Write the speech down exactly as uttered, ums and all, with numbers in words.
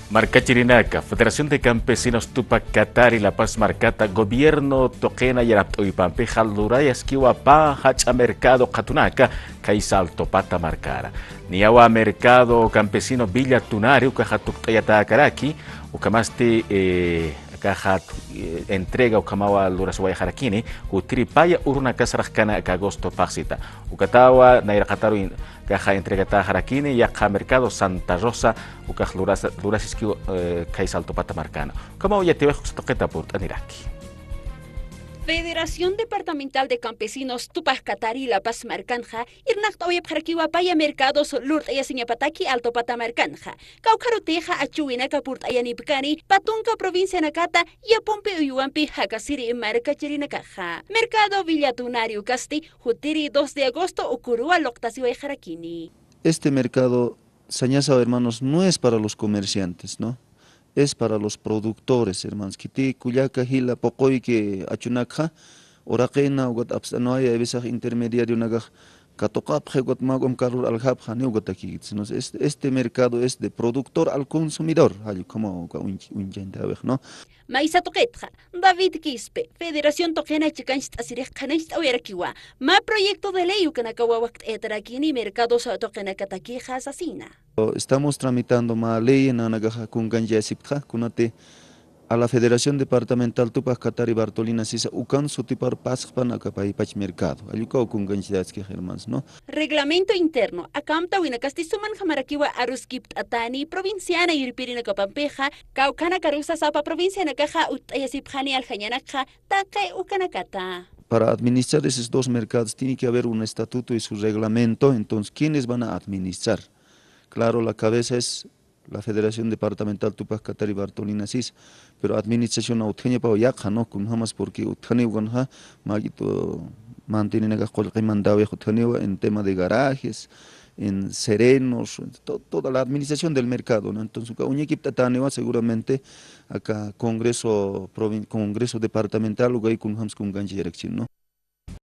Markachirinaka, Federación de Campesinos Tupac Katari La Paz markata gobierno tuqina yarapt'awipampixa lurayaskiwa pä jach'a mercado qhatunaka kay Saltopata markara. Niyawa mercado campesino Villa Tunari ukaxa tukt'ayatäkaraki, ukhamasti, eh, akaxa, eh, entrega ukhamawa luraswayxarakini, jutiri paya urunaka sarxkana aka agosto phaxsita. Ukatawa nayraqataru in-, akaxa entregatäxarakini, yaqha mercado Santa Rosa, ukax luras-, lurasiskiw, eh, kay Saltopata markana. Ukhamaw yatiwayx uksa tuqita purt'aniraki. Federación Departamental de Campesinos Tupac Katari La Paz markanxa, irnaqt'awayapxarakiwa paya mercados lurt'ayasiñapataki Altopata markanxa. Kawkharutixa achuwinaka purt'ayanipkani, pä tunka provincianakata, yapumpi uywampi jakasiri markachirinakaxa. Mercado Villa Tunari ukasti, jutiri dos de agosto uküruwa luqtasiwayxarakini. Este mercado, sañasaw hermanos, no es para los comerciantes, ¿no? Es para los productores, hermanos. Khiti kullaka jila puquyki achunakxa, uraqina, ukat apst'anwaya, a veces intermediarionakax katuqapxi, ukat mä ukham carror aljapxi, janiw ukatakïkiti, sino este, este mercado es de productor al consumidor, jall ukhamaw uka uñch-, uñchantawix, ¿no? Maysa tuqitxa, David Quispe, Federación tuqina chikancht'asirix qhanañcht'awayarakiwa, mä proyecto de ley ukanakawa wakt'ayatarakini mercados tuqinakatakixa sasina. Estamos tramitando mä ley nanakaxa kunkanchayasiptxa, kunati a la Federación Departamental Tupac Katari Bartolina Sisa ukan sutipar pasxpan aka paypach mercado. Jall ukaw kunkanchayasiptxa, hermanos, ¿no? Reglamento interno, aka amtäwinakasti sumanjamarakiwa aruskipt'atäni provinciana irpirinakapampixa, kawkhanakarusa sapa provincianakaxa utt'ayasipxani aljañanakxa, taqi ukanakata. Para administrar esos dos mercados tiene que haber un estatuto y su reglamento, entonces, ¿quiénes van a administrar? Claro, la cabeza es la Federación Departamental Tupac Katari Bartolina Sisa, pero administración utjañapaw yaqha, ¿no? Kunjamas porque utjaniw ukanxa, mä jik'it mantieninakax qullqi mandawix utjaniwa en tema de garajes, en serenos, to-, toda la administración del mercado, ¿no? Entonces, uka uñakipt'atäniwa seguramente aka Congreso provin-, Congreso Departamental ukay kunjams kunkanchayarakchin, ¿no?